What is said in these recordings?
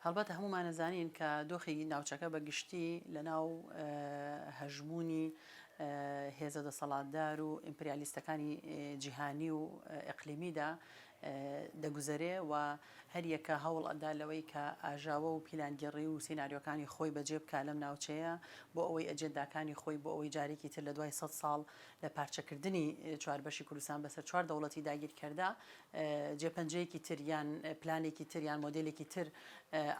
هەڵبەتە هەموومان ئەزانین کە دۆخی ناوچەکە بە گشتی لە ناو هەژموونی هێزە دەسەڵاتدار و ئیمپریالیستەکانی جیهانی و ئیقلیمیدا دەگوزەرێ و هەریەکە هەوڵ ئەدا لەوەی کە ئاژاوە و پیلانگێڕی و سیناریۆکانی خۆی بەجێ بکا لەم ناوچەیە بۆ ئەوەی ئەجێنداکانی خۆی بۆ ئەوەی جارێکی تر لە دوای سەد ساڵ لە پارچەکردنی چوار بەشی کوردستان بەسەر چوار دەوڵەتی داگیرکەردا جێپەنجەیەکی تر یان پلانێکی تر یان مۆدێلێکی تر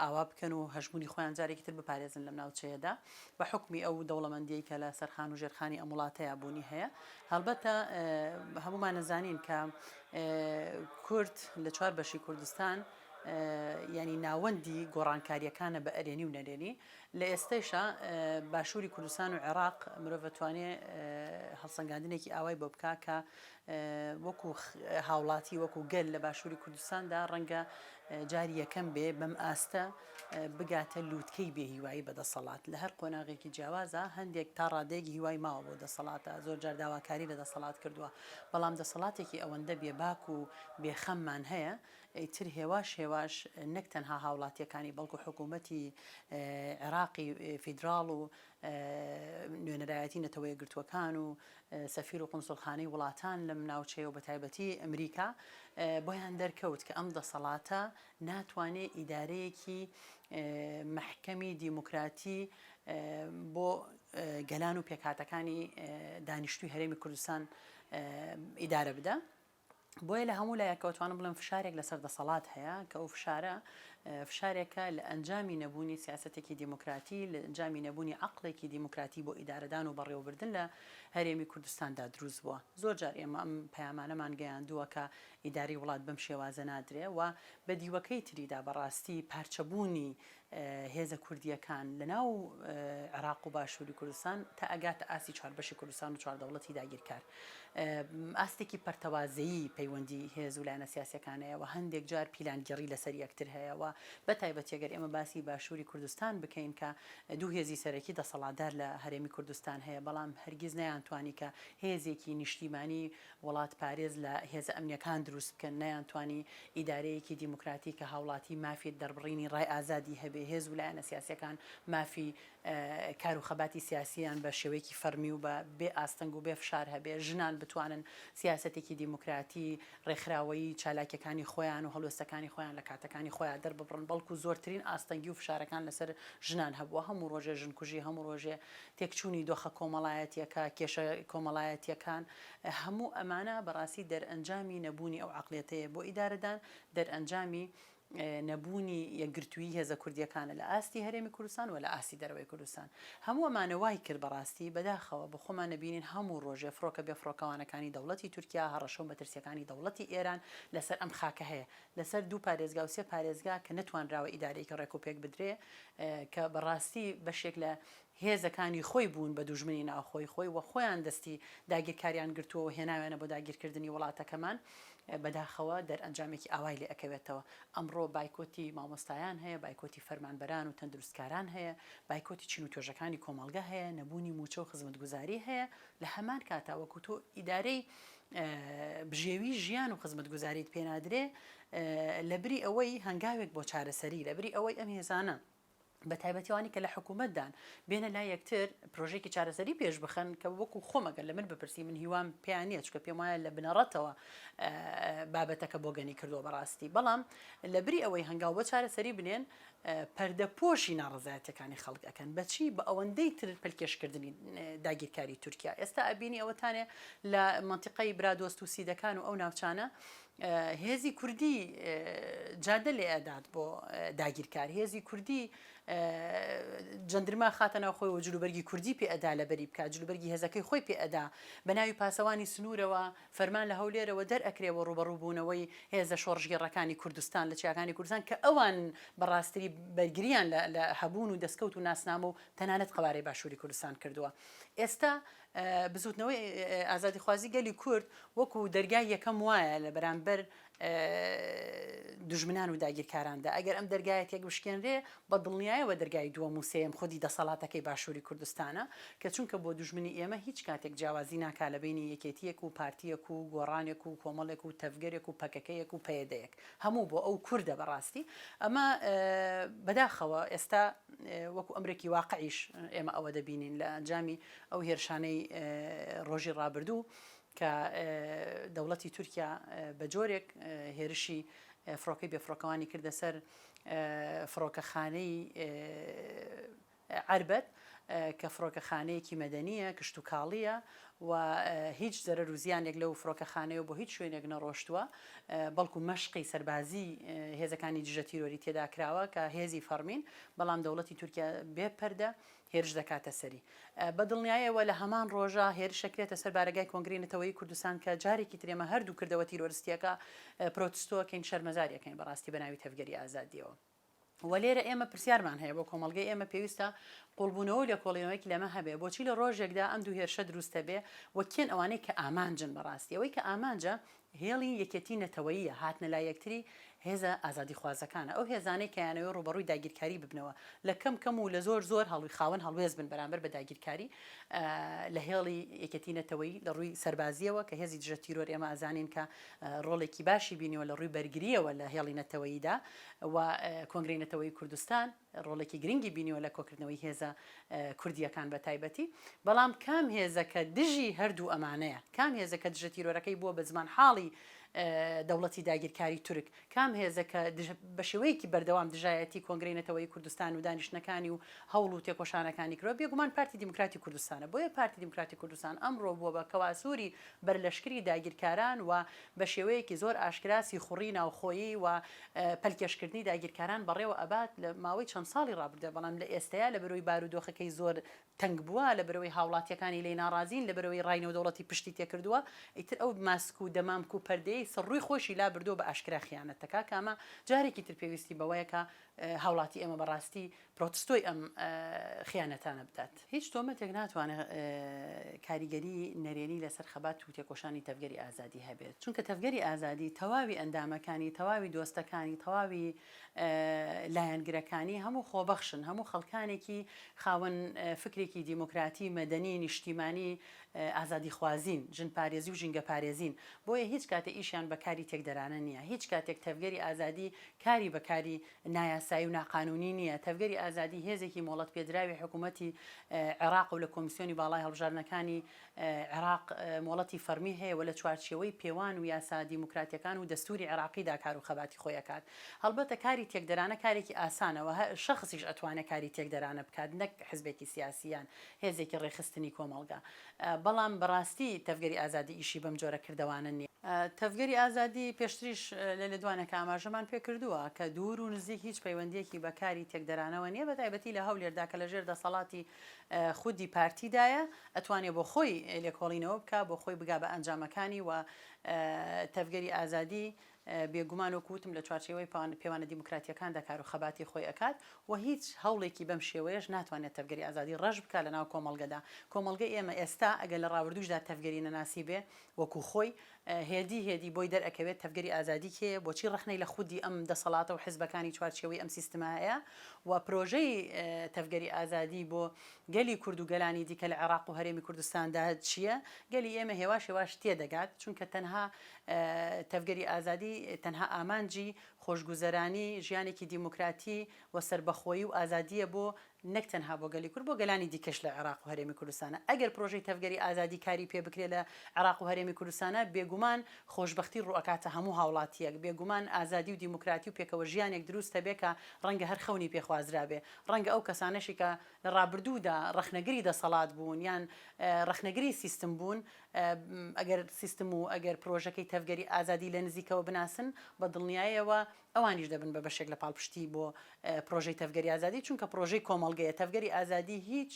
ئاوا بکەن و هەژموونی خۆیان جارێکی تر بپارێزن لەم ناوچەیەدا بە حوکمی ئەو دەوڵەمەندیەی کە لە سەرخان و ژێرخانی ئەم وڵاتەیا بوونی هەیە. هەڵبەتە هەموومان ئەزانین کە کورد لە چوار بەشی کوردستان یانی ناوەندی گۆڕانکارییەکانە بە ئەرێنی و نەرێنی. لە ئێستەیشا باشووری کوردستان و عێراق مرۆڤ ئەتوانێ هەڵسەنگاندنێکی ئاوای بۆ بکا کە وەکو هاوڵاتی وەکو گەل لە باشووری کوردستاندا ڕەنگە جاری یەکەم بێ بەم ئاستە بگاتە لووتکەی بێهیوایی بە دەسەڵات. لە هەر قۆناغێکی جیاوازا هەندێک تا ڕادەیەک هیوای ماوە بۆ دەسەڵاتە، زۆر جار داواکاری لە دەسەڵات کردووە، بەڵام دەسەڵاتێکی ئەوەندە بێباک و بێخەممان هەیە ئیتر هێواش هێواش نەک تەنها هاوڵاتییەکانی بەڵکو حکوومەتی عێراقی فیدراڵ و نوێنەرایەتی نەتەوەیەکگرتووەکان و سەفیر و قونسوڵخانەی وڵاتان لەم ناوچەیە و بەتایبەتی ئەمریکا بۆیان دەرکەوت کە ئەم دەسەڵاتە ناتوانێ ئیدارەیەکی مەحکەمی دیموکراتی بۆ گەلان و پێکهاتەکانی دانیشتووی هەرێمی کوردستان ئیدارە بدا. بۆیە لە هەموو لایەکەوە توانم بڵێم فشارێک لەسەر دەسەڵات هەیە کە ئەو فشارە فشارێکە لە ئەنجامی نەبوونی سیاسەتێکی دیموکراتی لە ئەنجامی نەبوونی عەقڵێکی دیموکراتی بۆ ئیدارەدان و بەڕێوەبردن لە هەرێمی کوردستاندا دروست بووە. زۆر جار ئێمە ئەم پەیامانەمان گەیاندووە کە ئیدارەی وڵات بەم شێوازە نادرێ و بە دیوەکەی تریدا بەڕاستی پارچەبوونی هێزە کوردییەکان لە ناو عێراق و باشووری کوردستان تا ئەگاتە ئاستی چواربەشی کوردستان و چوار دەوڵەتی داگیرکار ئاستێکی پەرتەوازەیی پەیوەندی هێز و لایەنە سیاسیەکان هەیە و هەندێک جار پیلانگێڕی لەسەر یەکتر هەیە و بە تایبەتی گەر ئێمە باسی باشووری کوردستان بکەین کە دوو هێزی سەرەکی دەسەڵاتدار لە هەرێمی کوردستان هەیە بەڵام هەرگیز نەیانتوانی کە هێزێکی نیشتیمانی وڵاتپارێز لە هێزە ئەمنیەکان دروست بکەن، نەیانتوانی ئیدارەیەکی دیموکراتی کە هاوڵاتی مافی دەربڕینی ڕای ئازادی هەبێ، هێز و لایەنە سیاسیەکان مافی کار و خەباتی سیاسیان بە شێوەیەکی فەرمی و بە بێ ئاستەنگ و بێ فشار هەبێ، ژنان بتوانن سیاسەتێکی دیموکراتی ڕێکخراوەیی چالاکیەکانی خۆیان و هەڵوێستەکانی خۆیان لە کاتەکانی خۆیان دەرببڕن، بەڵکو زۆرترین ئاستەنگی و فشارەکان لەسەر ژنان هەبووە، هەموو ڕۆژێ ژنکوژی، هەموو ڕۆژێ تێکچوونی دۆخە کۆمەڵایەتیەکە، کێشە کۆمەڵایەتیەکان، هەموو ئەمانە بەڕاستی دەرئەنجامی نەبوونی ئەو عەقڵیەتەیە بۆ ئیدارەدان، دەرئەنجامی نەبوونی یەکگرتوویی هێزە کوردییەکانە لە ئاستی هەرێمی کوردستان و لە ئاستی دەرەوەی کوردستان. هەموو ئەمانە وای کرد بەڕاستی بەداخەوە بە خۆمان نەبینین هەموو ڕۆژێ فڕۆکە بێفڕۆکەوانەکانی دەوڵەتی تورکیا، هەڕەشە و مەترسییەکانی دەوڵەتی ئێران لەسەر ئەم خاکە هەیە، لەسەر دوو پارێزگا و سێ پارێزگا کە نەتوانراوە ئیدارەیەکی ڕێکوپێک بدرێ کە بەڕاستی بەشێک لە هێزەکانی خۆی بوون بە دوژمنی ناوخۆی خۆی و خۆیان دەستی داگیرکاریان گرتووە و هێناویانە بۆ داگیرکردنی وڵاتەکەمان، بەداخەوە دەرئەنجامێکی ئاوای لێ ئەکەوێتەوە. ئەمڕۆ بایکۆتی مامۆستایان هەیە، بایکۆتی فەرمانبەران و تەندروستکاران هەیە، بایکۆتی چین و توێژەکانی کۆمەڵگە هەیە، نەبوونی مووچە و خزمەتگوزاری هەیە، لە هەمان کاتا وەکو تۆ ئیدارەی بژێوی ژیان و خزمەتگوزاریت پێ نادرێ، لەبری ئەوەی هەنگاوێک بۆ چارەسەری، لەبری ئەوەی ئەم هێزانە. بە تایبەتی ئەوانەی کە لە حکوومەتدان بێنە لای یەکتر پرۆژەیەکی چارەسەری پێش بخەن کە وەکو خۆم ئەگەر لە من بپرسی من هیوام پێیان نییە چونکە پێم وایە لە بنەڕەتەوە بابەتەکە بۆگەنی کردووە بەڕاستی بەڵام لە بری ئەوەی هەنگاو بۆ چارەسەری بنێن پەردەپۆشی ناڕەزایەتیەکانی خەڵک ئەکەن بەچی بە ئەوەندەی تر پەلکێشکردنی داگیرکاری تورکیا ئێستا ئەبینی ئەوەتانێ لە مەنتیقەی برادۆست و سیدەکان و ئەو ناوچانە هێزی کوردی جادە لێ ئەدات بۆ داگیرکار، هێزی کوردی جەندرما خاتە ناو خۆی و جلوبەرگی کوردی پێ ئەدا لەبەری بکات، جلوبەرگی هێزەکەی خۆی پێ ئەدا، بە ناوی پاسەوانی سنوورەوە فەرمان لە هەولێرەوە دەرئەکرێ بۆ ڕووبەڕووبوونەوەی هێزە شۆڕشگێڕەکانی کوردستان لە چیاکانی کوردستان کە ئەوان بە ڕاستری بەرگریان لە هەبوون و دەستکەوت و ناسنامە و تەنانەت قەوارەی باشووری کوردستان کردووە. ئێستا بزووتنەوەی ئازادیخوازی گەلی کورد وەکو دەرگای یەکەم وایە لە بەرامبەر. دوژمنان و داگیرکاراندا. ئەگەر ئەم دەرگایە تێکبشکێنرێ، بە دڵنیایەوە دەرگای دووەم و سێیەم خودی دەسەڵاتەکەی باشووری کوردستانە، کە چونکە بۆ دوژمنی ئێمە هیچ کاتێک جیاوازی ناکا لە بەینی یەکێتییەک و پارتییەک و گۆڕانێک و کۆمەڵێک و تەڤگەرێک و پەکەکەیەک و پەیەدەیەک. هەموو بۆ ئەو کوردە بە ڕاستی. ئەمە بەداخەوە ئێستا وەکو ئەمرێکی واقعیش ئێمە ئەوە دەبینین لە ئەنجامی ئەو هێرشانەی ڕۆژی ڕابردوو کە دەوڵەتی تورکیا بە جۆرێک هێرشی فڕۆکەی بێفڕۆکەوانی کردە سەر فڕۆکەخانەی عەربەت کە فڕۆکەخانەیەکی مەدەنییە، کشتوکاڵییە و هیچ زەرەر و زیانێک لەو فڕۆکەخانەیەوە بۆ هیچ شوێنێک نەڕۆشتووە، بەڵکو مەشقی سەربازی هێزەکانی دژە تیرۆری تێدا کراوە کە هێزی فەڕمین، بەڵام دەوڵەتی تورکیا بێ پەردە هێرش دەکاتە سەری. بە دڵنیایەوە لە هەمان ڕۆژا هێرش ئەکرێتە سەر بارەگای کۆنگرەی نەتەوەیی کوردستان کە جارێکی تر ئێمە هەردوو کردەوە تیرۆرستییەکە پرۆتستۆ ئەکەین، شەرمەزاری ئەکەین بەڕاستی بە ناوی تەڤگەری ئازادییەوە. وە لێرە ئێمە پرسیارمان هەیە بۆ کۆمەڵگەی ئێمە پێویستە قوڵبوونەوە و لێکۆڵینەوەیەکی لەمە هەبێ بۆچی لە ڕۆژێکدا ئەم دوو هێرشە دروستەبێ و کێن ئەوانەی کە ئامانجن بەڕاستی ئەوەی کە ئامانجە هێڵی یەکێتی نەتەوەییە هاتنە لای یەکتری هێزە ئازادیخوازەکانە ئەو هێزانەی کە یانەوێ ڕووبەڕووی داگیرکاری ببنەوە لە کەم کەم و لە زۆر زۆر هەڵوی خاوەن هەڵوێست بن بەرامبەر بە داگیرکاری لە هێڵی یەکێتی نەتەوەیی لە ڕووی سەربازییەوە کە هێزی دژە تیرۆر ئێمە ئەزانین کە ڕۆڵێکی باشی بینیوە لە ڕووی بەرگرییەوە لە هێڵی نەتەوەییدا و کۆنگرەی نەتەوەیی کوردستان ڕۆڵێکی گرنگی بینیوە لە کۆکردنەوەی هێزە کوردییەکان بە تایبەتی، بەڵام کام هێزە کە دژی هەردوو ئەمانەیە؟ کام هێزە کە دژە تیرۆرەکەی بووە بە زمانحاڵی دەوڵەتی داگیرکاری تورک؟ کام هێزە کە بە شێوەیەکی بەردەوام دژایەتی کۆنگرەی نەتەوەیی کوردستان و دانیشتنەکانی و هەوڵ و تێکۆشانەکانی کردوە؟ بێگومان پارتی دیموکراتی کوردستانە. بۆیە پارتی دیموکراتی کوردستان ئەمڕۆ بووە بە کەواسووری بەرلەشکری داگیرکاران و بە شێوەیەکی زۆر ئاشکرا سیخوڕی ناوخۆیی و پەلکێشکردنی داگیرکاران بەڕێوە ئەبات لە ماوەی چەند ساڵی ڕابردوودا، بەڵام لە ئێستەیا لەبەرئەوەی بارودۆخەکەی زۆر تەنگ بووە، لەبەرئەوەی هاوڵاتییەکانی لێی ناڕازین، لەبەرئەوەی ڕای نێودەوڵەتی پشتی تێکردووە، ئیتر ئەو ماسک و دەمامک و پەردەیەی سەر ڕووی خۆیشی لابردووە بە ئاشکرا خیانەت دەکات، کە ئەمە جارێکی تر پێویستی بەوەیە کە هاوڵاتی ئێمە بەڕاستی پرۆتستۆی ئەم خیانەتانە بدات. هیچ تۆمەتێک ناتوانێت کاریگەری نەرێنی لەسەر خەبات و تێکۆشانی تەڤگەری ئازادی هەبێت، چونکە تەڤگەری ئازادی تەواوی ئەندامەکانی، تەواوی دۆستەکانی، تەواوی لایەنگرەکانی هەموو خۆبەخشن، هەموو خەڵکانێکی خاوەن فکرێکی دیموکراتی، مەدەنی، نیشتیمانی، ئازادیخوازین، ژنپارێزی و ژینگەپارێزین، بۆیە هیچ کاتێ ئیشیان بە کاری تێکدەرانە نییە، هیچ کاتێک تەڤگەری ئازادی کاری بە کاری نایاسایی و ناقانوونی نییە، تەڤگەری ئازادی هێزێکی مۆڵەتپێدراوی حکوومەتی عێراق و لە کۆمیسیۆنی باڵای هەڵبژاردنەکانی عێراق مۆڵەتی فەڕمی هەیە و لە چوارچێوەی پێوان و یاسا دیموکراتییەکان و دەستووری عێراقیدا کار و خەباتی خۆی ئەکات. هەڵبەتە کاری تێکدەرانە کارێکی ئاسانە و هەر شەخسیش ئەتوانێ کاری تێکدەرانە بکات نەک حزبێکی سیاسی یان هێزێکی ڕێکخستنی کۆمەڵگا. بەڵام بەڕاستی تەڤگەری ئازادی ئیشی بەم جۆرە کردەوانە نییە. تەڤگەری ئازادی پێشتریش لە لێدوانێکا ئاماژەمان پێکردووە کە دوور و نزیک هیچ پەیوەندییەکی بە کاری تێکدەرانەوە نییە بەتایبەتی لە هەولێردا کە لەژێر دەسەڵاتی خودی پارتیدایە ئەتوانێ بۆ خۆی لێکۆڵینەوە بکا بۆ خۆی بگا بە ئەنجامەکانی و تەڤگەری ئازادی بێگومان وەکو وتم لە چوارچێوەی پێوانە دیموکراتییەکاندا کارو خەباتی خۆی ئەکات و هیچ هەوڵێکی بەم شێوەیەش ناتوانێت تەڤگەری ئازادی ڕەش بکات لەناو کۆمەڵگەدا. کۆمەڵگەی ئێمە ئێستا ئەگەر لە ڕابردووشدا تەڤگەری نەناسیبێ وەکو خۆی هێدی هێدی بۆی دەرئەکەوێت تەڤگەری ئازادی کێیە، بۆچی ڕەخنەی لە خودی ئەم دەسەڵاتە و حزبەکانی چوارچێوەی ئەم سیستمە هەیە و پرۆژەی تەڤگەری ئازادی بۆ گەلی کورد و گەلانی دیکە لە عێراق و هەرێمی کوردستاندا چییە. گەلی ئێمە هێواش هێواش تێدەگات چونکە تەنها تەڤگەری ئازادی تەنها ئامانجی خۆشگوزەرانی، ژیانێکی دیموکراتی و سەربەخۆیی و ئازادییە بۆ نەک تەنها بۆ گەلی کورد بۆ گەلانی دیکەش لە عێراق و هەرێمی کوردستانە. ئەگەر پرۆژەی تەڤگەری ئازادی کاری پێ بکرێ لە عێراق و هەرێمی کوردستانە بێگومان خۆشبەختی ڕووئەکاتە هەموو هاوڵاتییەک، بێگومان ئازادی و دیموکراتی و پێکەوە ژیانێک دروست ئەبێ کە ڕەنگە هەر خەونی پێ خوازرابێ. ڕەنگە ئەو کەسانەشی کە لە ڕابردوودا ڕەخنەگری دەسەڵات بوون یان ڕەخنەگری سیستم بوون ئەگەر سیستم و ئەگەر پرۆژەکەی تەڤگەری ئازادی لە نزیکەوە بناسن، بە دڵنیایەوە ئەوانیش دەبن بە بەشێک لە پاڵپشتی بۆ پرۆژەی تەڤگەری ئازادی، چونکە پرۆژەی کۆمەڵگەیە. تەڤگەری ئازادی هیچ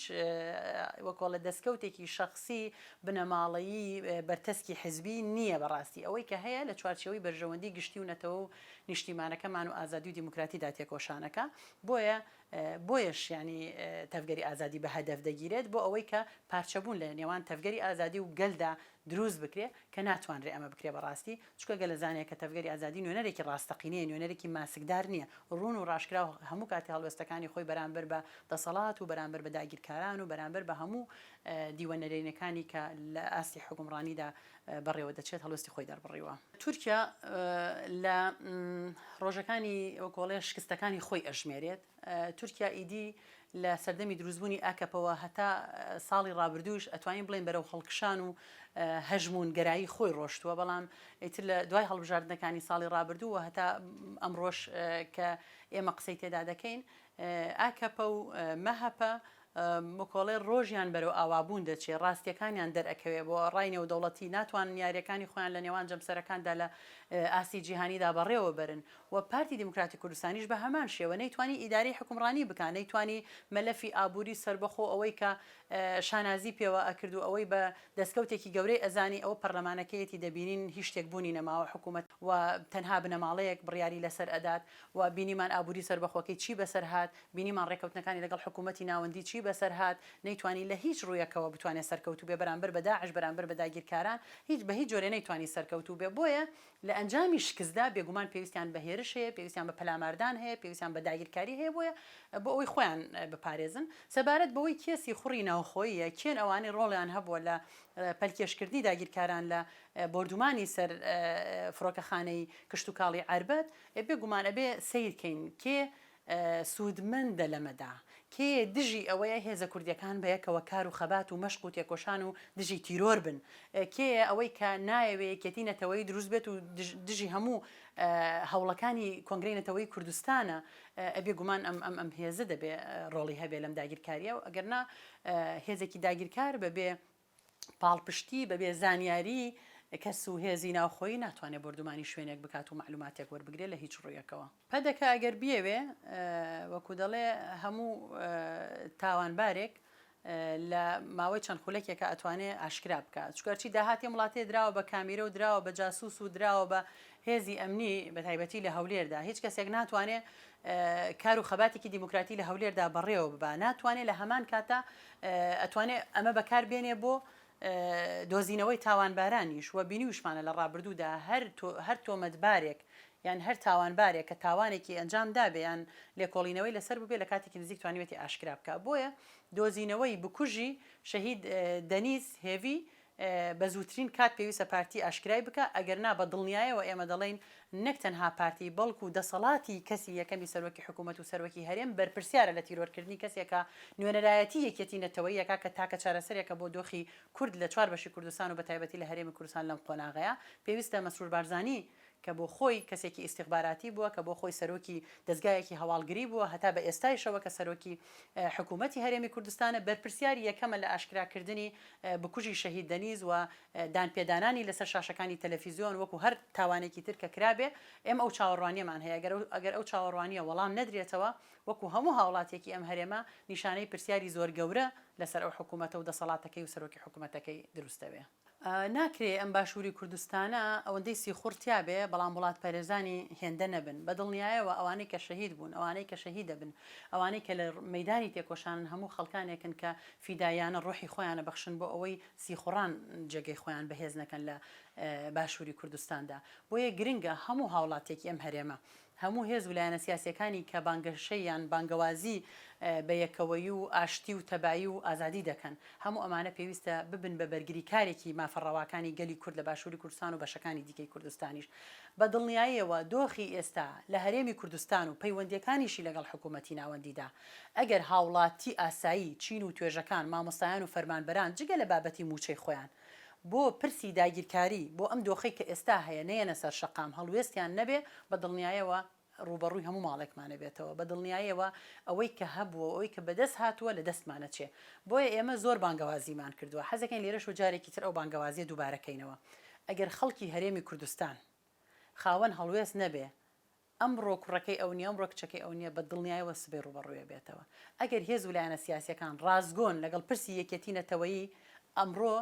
وەکۆڵە دەستکەوتێکی شەخسی، بنەماڵەیی، بەرتەسکی حزبی نییە بەڕاستی. ئەوەی کە هەیە لە چوارچێوەی بەرژەوەندی گشتی و نەتەوە و نیشتیمانەکەمان و ئازادی و دیموکراتیدا تێکۆشانەکە. بۆیە بۆیەش یانی تەڤگەری ئازادی بە هەدەف دەگیرێت بۆ ئەوەی کە پارچەبوون لە نێوان تەڤگەری ئازادی و گەلدا دروست بکرێ کە ناتوانرێ ئەمە بکرێ بەڕاستی چونکە گەل ئەزانێ کە تەڤگەری ئازادی نوێنەرێکی ڕاستەقینەیە نوێنەرێکی ماسکدار نیە ڕوون و ڕاشکراو هەموو کاتێ هەڵوێستەکانی خۆی بەرامبەر بە دەسەڵات و بەرامبەر بە داگیرکاران و بەرامبەر بە هەموو دیوە نەرێنیەکانی کە لە ئاستی حوکمڕانیدا بەڕێوە دەچێت هەڵوێستی خۆی دەربڕیوە. تورکیا لە ڕۆژەکانی وەکۆڵێ شکستەکانی خۆی ئەژمێرێت. تورکیا ئیدی لە سەردەمی دروستبوونی ئاکەپەوە هەتا ساڵی ڕابردووش ئەتوانین بڵێین بەرەو هەڵکشان و هەژموون گەرایی خۆی ڕۆشتووە بەڵام ئیتر لە دوای هەڵبژاردنەکانی ساڵی ڕابردوو و هەتا ئەمڕۆش کە ئێمە قسەی تێدا دەکەین ئاکەپە و مەهەپە مکۆڵێ ڕۆژیان بەرەو ئاوابوون دەچێ، ڕاستیەکانیان دەرئەکەوێ بۆ ڕای نێودەوڵەتی، ناتوانن یاریەکانی خۆیان لە نێوان جەمسەرەکاندا لە ئاستی جیهانیدا بەڕێوە بەرن و پارتی دیموکراتی کوردستانیش بە هەمان شێوە نەیتوانی ئیدارەی حوکمڕانی بکا، نەیتوانی مەلەفی ئابووری سەربەخۆ ئەوەی کە شانازی پێوە ئەکرد و ئەوەی بە دەستکەوتێکی گەورەی ئەزانی ئەوە پەرلەمانەکەیەتی دەبینین هیچ شتێک بوونی نەماوە حکوومەت و تەنها بنەماڵەیەک بڕیاری لەسەر ئەدات و بینیمان ئابووری سەربەخۆکەی چی بەسەر هات، بینیمان ڕێکەوتنەکانی لەگەڵ حکوومەتی ناوەندی چی بەسەر هات، نەیتوانی لە هیچ ڕوویەکەوە بتوانێ سەرکەوتوو بێ بەرامبەر بە داعش، بەرامبەر بە داگیرکاران هیچ بە هیچ جۆرێ نەیتوانی سەرکەوتوو بێ، بۆیە لە ئەنجامی شکستدا بێگومان پێویستیان بە هێرش هەیە، پێویستیان بە پەلاماردان هەیە، پێویستیان بە داگیرکاری هەیە بۆیە بۆ ئەوەی خۆیان بپارێزن. سەبارەت بەوەی کێ سیخوڕی ناوخۆییە، کێن ئەوانەی ڕۆڵیان هەبووە لە پەلکێشکردنی داگیرکاران لە بۆردومانی سەر فڕۆکەخانەی کشتوکاڵی عەربەت، بێگومان ئەبێ سەیر کەین کێ سوودمەندە لەمەدا، کێ دژی ئەوەیە هێزە کوردیەکان بەیەکەوە کار و خەبات و مەشق و تێکۆشان و دژی تیرۆر بن، کێیە ئەوەی کە نایەوێ یەکێتی نەتەوەیی دروست بێت و دژی هەموو هەوڵەکانی کۆنگرەی نەتەوەیی کوردستانە، بێگومان ئەم ئەم ئەم هێزە دەبێ ڕۆڵی هەبێ لەم داگیرکاریە و ئەگەرنا هێزێکی داگیرکار بەبێ پاڵپشتی بەبێ زانیاری کەس و هێزی ناوخۆیی ناتوانێ بۆردومانی شوێنێک بکات و مەعلوماتێک وەربگرێ لە هیچ ڕوویەکەوە. پەدەکە ئەگەر بیەوێ وەکو دەڵێ هەموو تاوانبارێک لە ماوەی چەند خولەکێکا ئەتوانێ ئاشکرا بکا چونکە هەرچی داهاتی ئەم وڵاتەیە دراوە بە کامیرە و دراوە بە جاسوس و دراوە بە هێزی ئەمنی بە تایبەتی لە هەولێردا هیچ کەسێک ناتوانێ کار و خەباتێکی دیموکراتی لە هەولێردا بەڕێوە ببا ناتوانێ لە هەمان کاتا ئەتوانێ ئەمە بەکار بێنێ بۆ دۆزینەوەی تاوانبارانیش و بینیوشمانە لە ڕابردوودا هەر هەر تۆمەتبارێک یان هەر تاوانبارێک کە تاوانێکی ئەنجام دابێ یان لێکۆڵینەوەی لەسەر بووبێ لە کاتێکی نزیک توانیوێتی ئاشکرا بکا بۆیە دۆزینەوەی بکوژی شەهید دەنیز هێڤی بە زووترین کات پێویستە پارتی ئاشکرای بکا، ئەگەر نا بە دڵنیایەوە ئێمە دەڵێین نەک تەنها پارتی بەڵکو دەسەڵاتی کەسی یەکەمی سەرۆکی حکومەت و سەرۆکی هەرێم بەرپرسیارە لە تیرۆرکردنی کەسێکە نوێنەرایەتی یەکێتی نەتەوەیی ئەکا کە تاکە چارەسەرێکە بۆ دۆخی کورد لە چوار بەشی کوردستان و بەتایبەتی لە هەرێمی کوردستان لەم قۆناغەیا پێویستە مەسرور بارزانی کە بۆ خۆی کەسێکی ئیستیخباراتی بووە، کە بۆ خۆی سەرۆکی دەزگایەکی هەواڵگری بووە، هەتا بە ئێستایشەوە کە سەرۆکی حکوومەتی هەرێمی کوردستانە، بەرپرسیاری یەکەمە لە ئاشکراکردنی بکوژی شەهید دەنیز و دانپێدانانی لەسەر شاشەکانی تەلەفیزیۆن وەکو هەر تاوانێکی تر کە کرابێ، ئێمە ئەو چاوەڕوانییەمان هەیە، ئەگەر ئەو چاوەڕوانییە وەڵام نەدرێتەوە، وەکو هەموو هاوڵاتییەکی ئەم هەرێمە نیشانەی پرسیاری زۆر گەورە لەسەر ئەو حکوومەتە و دەسەڵاتەکەی و سەرۆکی حکوومەتەکەی دروست دەبێ. ناکرێ ئەم باشووری کوردستانە ئەوەندەی سیخوڕ تیابێ بەڵام وڵاتپارێزانی هێندە نەبن. بە دڵنیایەوە ئەوانەی کە شەهید بوون، ئەوانەی کە شەهید دەبن، ئەوانەی کە لە مەیدانی تێکۆشانن هەموو خەڵکانێکن کە فیداییانە ڕۆحی خۆیان ئەبەخشن بۆ ئەوەی سیخوڕان جێگەی خۆیان بەهێز نەکەن لە باشووری کوردستاندا. بۆیە گرنگە هەموو هاوڵاتیەکی ئەم هەرێمە هەموو هێز و لایەنە سیاسییەکانی کە بانگەشەی یان بانگەوازی بە یەکەوەیی و ئاشتی و تەبایی و ئازادی دەکەن، هەموو ئەمانە پێویستە ببن بە بەرگریکارێکی مافە ڕەواکانی گەلی کورد لە باشووری کوردستان و بەشەکانی دیکەی کوردستانیش. بە دڵنیاییەوە دۆخی ئێستا لە هەرێمی کوردستان و پەیوەندییەکانیشی لەگەڵ حکوومەتی ناوەندیدا، ئەگەر هاوڵاتی ئاسایی، چین و توێژەکان، مامۆستایان و فەرمانبەران جگە لە بابەتی مووچەی خۆیان، بۆ پرسی داگیرکاری، بۆ ئەم دۆخەی کە ئێستا هەیە نەیەنە سەر شەقام، هەڵوێستیان نەبێ، بە دڵنیایەوە ڕووبەڕووی هەموو ماڵێکمان ئەبێتەوە، بە دڵنیایەوە ئەوەی کە هەبووە و ئەوەی کە بەدەست هاتووە لە دەستمان ئەچێ. بۆیە ئێمە زۆر بانگەوازیمان کردووە، حەزەکەین لێرەش و جارێکی تر ئەو بانگەوازییە دووبارە کەینەوە. ئەگەر خەڵکی هەرێمی کوردستان خاوەن هەڵوێست نەبێ، ئەمڕۆ کوڕەکەی ئەو نییە، ئەمڕۆ کچەکەی ئەو نییە، بە دڵنیایەوە سبەی ڕووبەڕووی ئەبێتەوە. ئەگەر هێز و لایەنە سیاسییەکان ڕاستگۆن لەگەڵ پرسی یەکێتی نەتەوەیی، ئەمڕۆ.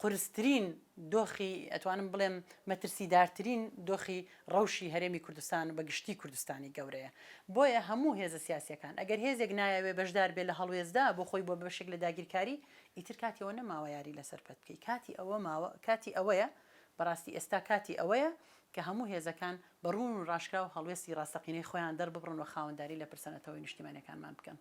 قورسترین دۆخی ئەتوانم بڵێم مەترسیدارترین دۆخی ڕەوشی هەرێمی کوردستان و بە گشتی کوردستانی گەورەیە. بۆیە هەموو هێزە سیاسیەکان ئەگەر هێزێک نایەوێ بەشدار بێ لە هەڵوێستدا بۆ خۆی بووە بە بەشێک لە داگیرکاری ئیتر کاتی ئەوە نەماوە یاری لەسەر پەت بکەی کاتی ئەوە ماوە کاتی ئەوەیە بەڕاستی ئێستا کاتی ئەوەیە کە هەموو هێزەکان بە ڕوون و ڕاشکراو هەڵوێستی ڕاستەقینەی خۆیان دەرببڕن و خاوەنداری لە پرسە نەتەوەیی نیشتیمانیەکانمان بکەن.